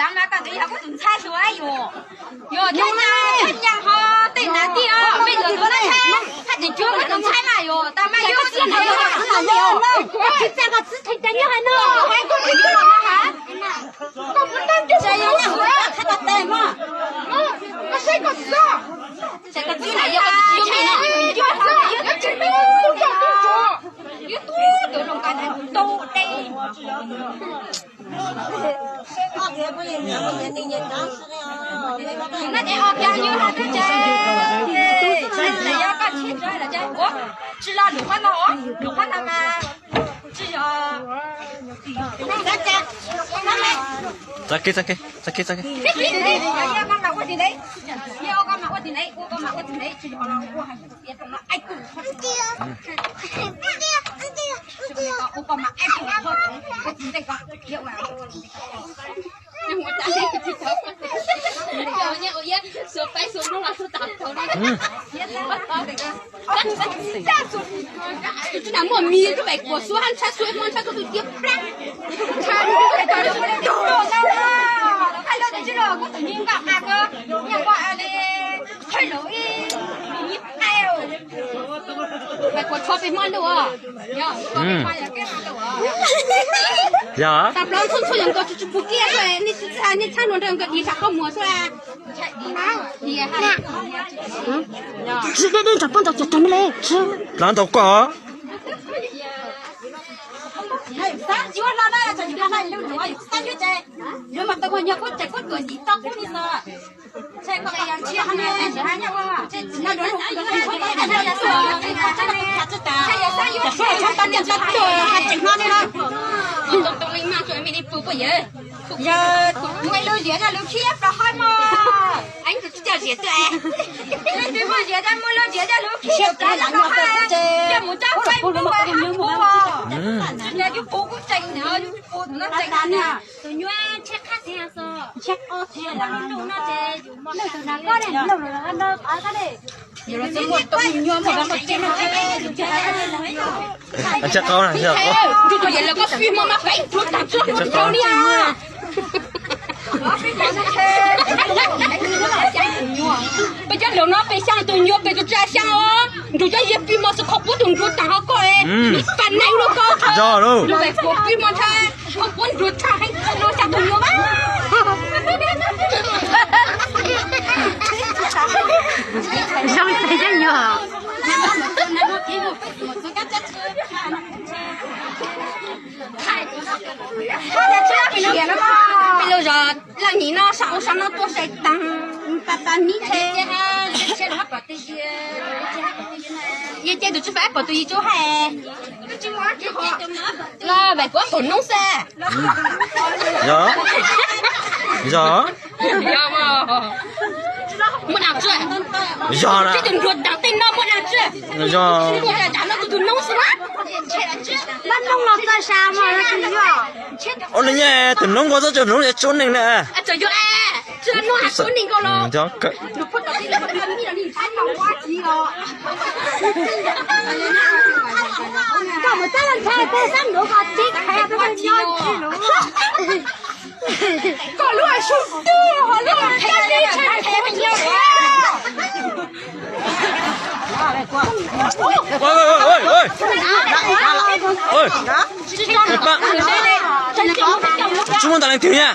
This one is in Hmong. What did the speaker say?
Xav mas koj twb yog kuv tus ntxhais hluas yus, yus cov nyab ho tej nav tij os, peb yuav tus ntxhais, haj tseem cuag kuv tus ntxhais mas yus tas mas yus tsis txawj koj txwj theej cov nyab hais no. Koj puas tau coj kuv tus ntxhais tas tes mog? Koj saib koj txwj, koj txwj na, yog koj txwj yus me na, yus tsis me, yus tsis me, yus tuaj tus zoo nkaus tus tau dej. Nab ces ob kiag yus hais tias, yog koj tsis txawj los ces ua tsis los lus qhab no, lus qhab no mas tsis yog. Txav kev, txav kev, txav kev, txav kev. Ua koj mas ua tim ntev, ua koj mas ua tim ntev, ua koj mas ua tim ntev, tsis yog los ua hais tias no ai kuv. Tus tsis nam muaj mis rub pem kuam xua hab ntshai xua ib hmo ntshai koj tus cia plab. Hais lus tus tsis los kuv tus nyuj nqa qas ko, nyuj nqa li, hais lus ib, nyuj qas. Mas kuv tshuav pem hmo ntuj os. Yog. Tag plaub ntxhua ntxhua yog nkaus tsis tsis pum kiag, nej tsis txhaj, nej txhaj hluas nraug nkaus dim tsam qhov muag xwb. Tsis deb deb ntsog poj ntxoog cov tag me le. Plav ntau koj. Yog muaj ib lub ziav nyob lub khib plaws hawb mog. Ib tug tsis coj ziav tuaj. Leej twg muaj ziav tab muaj lub ziav nyob lub khib plaws hawb, coj mus coj faib pub ua hab pub os. Yog yus pub kuj tseem ntawd, yus pub tus no tseem ntawd. Tus nyuaj ntshe qab tiag xwb. Ntshe qab tiag. Tus no ces yus mos tus no koj ne, ntau ntau ntau ntau. Ntshe qab na, ntshe qab. Nrug tus yawm laus koj pib hmo mas peb nrug tag tsuag nrug ni. Peb cov laus no peb xyaa tus nyuaj peb tus tsa xyaa os. Nrug cov yawg pib hmo xwb qhov puab tus nrug tag ho koj e. Fas neeg lub koj. Yog lawm. Nrug peb puab pib hmo ntshai qhov puab nrug tag heev no xyaa tus nyuaj mas. Zoo tes cov nyuaj. Peb lug zov laj nyim no saum ub saum no tuaj sai taag, pas pas mib the. Yog ces tus tsis fais pom tus yim tsuas hais. Los vais kuv pom noob xwb. Yog, yog. Muaj dlaab tsi? Yog na. Tib tug nruag daag tej no muaj dlaab tsi? Yog. Muaj dlaab no kuv tug noob xwb na. Noob no txawj sa mas. Ua li nyuaj, tus noob nkaus txob tsaws noob tsuab neeg na. Tsuab noob tsuab neeg nkaus los. Koj mus txab los ntshai, koj sab nruav koj tib qhia koj nyob tsis lus. Koj lub su twg ho lub kab li tshaj qhov me nyuam. Tsis muaj ntaus leej twg nyaj.